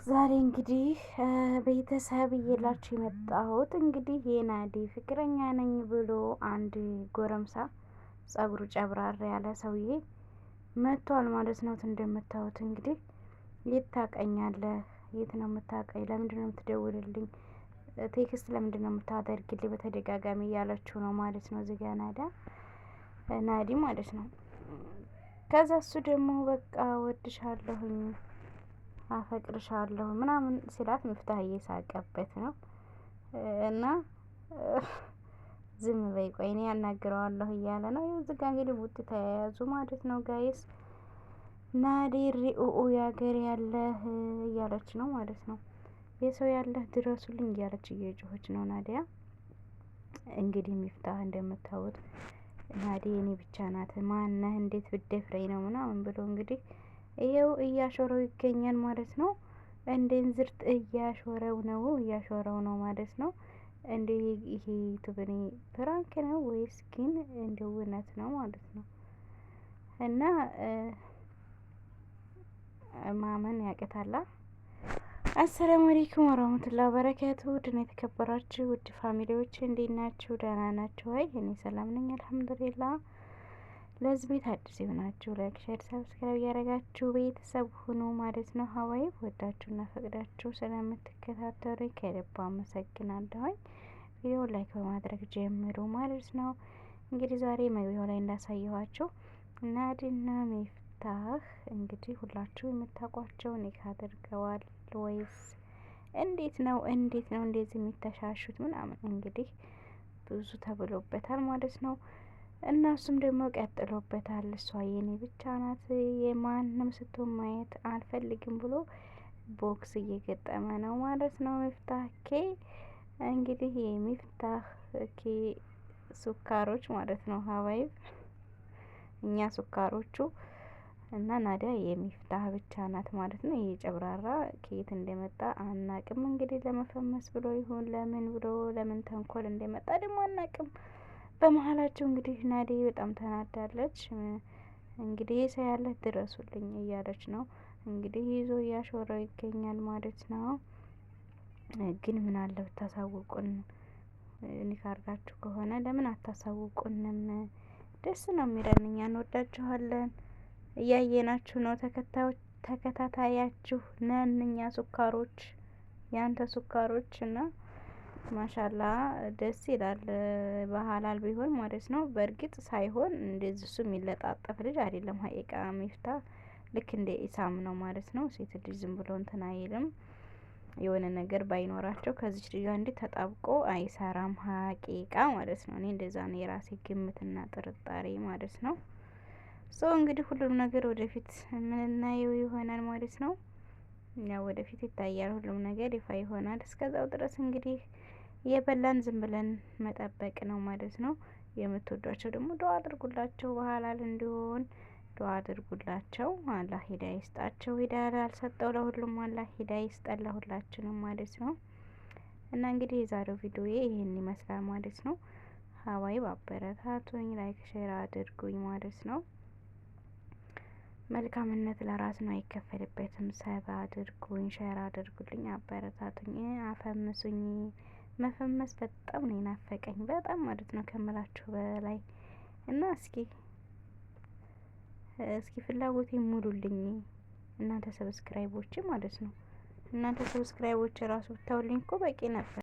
ዛሬ እንግዲህ ቤተሰብ እየላችሁ የመጣሁት እንግዲህ የናዲ ፍቅረኛ ነኝ ብሎ አንድ ጎረምሳ ጸጉሩ ጨብራር ያለ ሰውዬ መጥቷል ማለት ነው። እንደምታዩት እንግዲህ የት ታቀኛለህ? የት ነው የምታቀኝ? ለምንድን ነው የምትደውልልኝ? text ለምንድን ነው የምታደርግልኝ በተደጋጋሚ እያለችው ነው ማለት ነው። እዚህ ጋ ናዳ ናዲ ማለት ነው። ከዛ እሱ ደግሞ በቃ ወድሻለሁኝ አፈቅርሻለሁ ምናምን ሲላት ሚፍታህ እየሳቀበት ነው እና ዝም በይ ቆይ እኔ ያናግረዋለሁ እያለ ነው። እዚህ ጋ እንግዲህ ቡጢ ተያያዙ ማለት ነው guys። ናዲ ሪኡኡ ያገር ያለህ እያለች ነው ማለት ነው። የሰው ያለህ ድረሱልኝ እያለች እየጮኸች ነው ናዲያ። እንግዲህ ሚፍታህ እንደምታዩት ናዲ የኔ ብቻ ናት፣ ማነህ እንዴት ብደፍረኝ ነው ምናምን ብሎ እንግዲህ ይኸው እያሾረው ይገኛል ማለት ነው። እንደ እንዝርት እያሾረው ነው እያሾረው ነው ማለት ነው። እንደ ይሄ ዩቱብ እኔ prank ነው ወይስ ግን እንደ እውነት ነው ማለት ነው። እና ማመን ያቅታላ። السلام عليكم ورحمة الله وبركاته። ውድና የተከበራችሁ ውድ family ዎች እንዴት ናችሁ? ደህና ናችሁ ወይ? እኔ ሰላም ነኝ الحمد لله። ለዚህ ቤት አዲስ የሆናችሁ like፣ share፣ subscribe እያደረጋችሁ ቤተሰብ ሁኑ ማለት ነው። ሀዋይ ወዳችሁና ፈቅዳችሁ ስለምትከታተሉ ከልብ አመሰግናለሁኝ። ቪዲዮ like በማድረግ ጀምሩ ማለት ነው። እንግዲህ ዛሬ መግቢያው ላይ እንዳሳየኋችሁ ናዲና ሚፍታህ እንግዲህ ሁላችሁ የምታውቋቸው ኒካ አድርገዋል ወይስ እንዴት ነው? እንዴት ነው እንደዚህ የሚተሻሹት ምናምን እንግዲህ ብዙ ተብሎበታል ማለት ነው። እና እሱም ደግሞ ቀጥሎበታል። እሷ የኔ ብቻ ናት የማንም ስትሆን ማየት አልፈልግም ብሎ ቦክስ እየገጠመ ነው ማለት ነው። ሚፍታህ ኬ እንግዲህ የሚፍታህ ኬ ሱካሮች ማለት ነው። حبايب እኛ ሱካሮቹ እና ናዲያ የሚፍታህ ብቻ ናት ማለት ነው። ይሄ ጨብራራ ከየት እንደመጣ አናቅም። እንግዲህ ለመፈመስ ብሎ ይሁን ለምን ብሎ ለምን ተንኮል እንደመጣ ደግሞ አናቅም። በመሀላቸው እንግዲህ ናዲ በጣም ተናዳለች። እንግዲህ ሰው ያለ ድረሱልኝ እያለች ነው እንግዲህ ይዞ እያሾረው ይገኛል ማለት ነው። ግን ምን አለ ብታሳውቁን፣ ኒካ አድርጋችሁ ከሆነ ለምን አታሳውቁንም? ደስ ነው የሚለን፣ እኛ እንወዳችኋለን፣ እያየናችሁ ነው፣ ተከታዮች ተከታታያችሁ ነን እኛ ሱካሮች፣ ያንተ ሱካሮች እና ማሻላ ደስ ይላል። በሀላል ቢሆን ማለት ነው። በእርግጥ ሳይሆን እንደዚህ እሱ የሚለጣጠፍ ልጅ አይደለም። ሀቂቃ ሚፍታ ልክ እንደ ኢሳም ነው ማለት ነው። ሴት ልጅ ዝም ብሎ እንትን አይልም። የሆነ ነገር ባይኖራቸው ከዚች ልጅ ጋር እንዲህ ተጣብቆ አይሰራም። ሀቂቃ ማለት ነው። እኔ እንደዛ ነው የራሴ ግምትና ጥርጣሬ ማለት ነው። so እንግዲህ ሁሉም ነገር ወደፊት የምናየው ይሆናል ማለት ነው። ያው ወደፊት ይታያል፣ ሁሉም ነገር ይፋ ይሆናል። እስከዛው ድረስ እንግዲህ የበላን ዝም ብለን መጠበቅ ነው ማለት ነው። የምትወዷቸው ደግሞ ዱአ አድርጉላቸው፣ በሀላል እንዲሆን ዱአ አድርጉላቸው። አላህ ሂዳያ ይስጣቸው። ሂዳያ ያልሰጠው ለሁሉም አላህ ሂዳያ ይስጠን ለሁላችንም ማለት ነው። እና እንግዲህ የዛሬው ቪዲዮ ይህን ይመስላል ማለት ነው። حبايب አበረታቱኝ፣ like share አድርጉኝ ማለት ነው። መልካምነት ለራስ ነው፣ አይከፈልበትም። sub አድርጉኝ፣ share አድርጉልኝ፣ አበረታቱኝ፣ አፈምሱኝ። መፈመስ በጣም ነው የናፈቀኝ፣ በጣም ማለት ነው ከምላችሁ በላይ እና እስኪ እስኪ ፍላጎቴ ሙሉልኝ እናንተ subscribe ኦች ማለት ነው። እናንተ subscribe ኦች ራሱ ብታውልኝ እኮ በቂ ነበር።